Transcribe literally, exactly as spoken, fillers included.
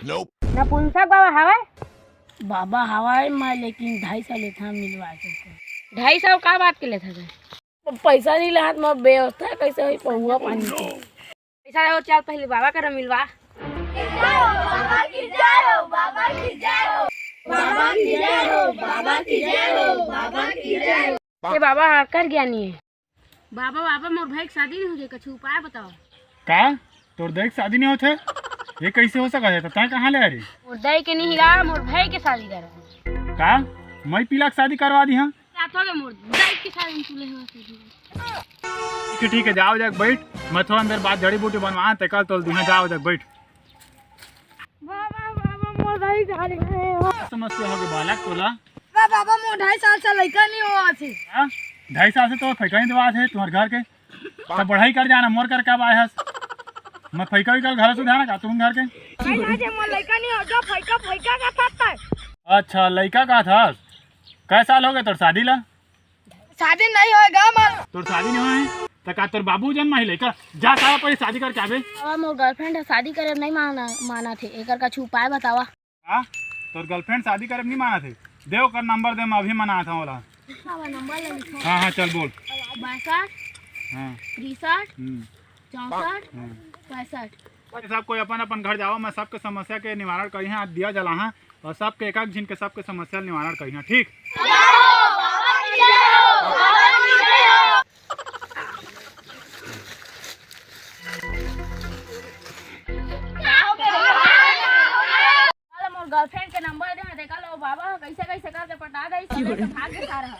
नपुंसक बाबा हवय? बाबा हवय, मैं लेकिन ढाई सौ लेथन मिलवा के। ढाई सौ का बात के लेथस? पैसा नहीं लात, मैं व्यवस्था कैसे होई पहुआ पानी के? पैसा हो, चल पहले बाबा करा मिलवा। ये बाबा हर कर ज्ञानी है। बाबा, बाबा, मोर भाई के शादी नहीं हो जाए, कुछ उपाय बताओ। का? तोर दाई के शादी नहीं होथे? ये कैसे हो सकत है? तो तैं कहाँ ले आ रही? मोर दाई के नहीं ला, मोर भाई के शादी करो। का? मैं पीला के शादी करवा दी हाँ? रात हो गए, मोर दाई के शादी में तू ले हो शादी। ठीक है, ठीक है, जाओ जाके बैठ। मैं थोड़ा अंदर बात जड़ी बूटी बनवा, ते कल तोल दूंगा, जाओ जाके बैठ। बाबा, बाबा, मोर दाई के शादी में। का समस्या हो गई बालक तोला? बाबा, बाबा, मोर ढाई साल से लइका नहीं हुआ थे। हाँ? ढाई साल से तो फैका नहीं दवा थे तुम्हारे घर के। तब पढ़ाई कर जाना, मोर कर कब आए हस? मैं फैका भी कल घर से उठाना का तुम घर के? भाई, आज मोर लइका नहीं हो, जो फैका, फैका का था तय। अच्छा, लइका का था? कै साल हो गए तोर शादी ला? शादी नहीं होएगा मोर। तोर शादी नहीं होए? तो का तोर बाबू जन्म ही लइका? जा सारा पहले शादी करके आवे। बाबा, मोर गर्लफ्रेंड है, शादी करे नहीं माना, माना थे, एकर का उपाय बतावा। का? तोर गर्लफ्रेंड शादी करे नहीं माना थे? दे ओकर नंबर दे, मैं अभी मना था ओला। बाबा, नंबर ले लिखो। हाँ, हाँ, चल बोल। बासठ, हाँ। तिरसठ, हम्म। चौसठ, हाँ। पैंसठ। ये सब कोई अपन अपन घर जाओ, मैं सबके समस्या के निवारण करी हाँ, दिया जला हाँ, और सबके एक एक झिन के सबके समस्या निवारण करी हाँ, ठीक? चल, मोर गर्लफ्रेंड के नंबर दे, देखा लो बाबा, कैसे कैसे करके पटा दे, सबसे भाग के सारा।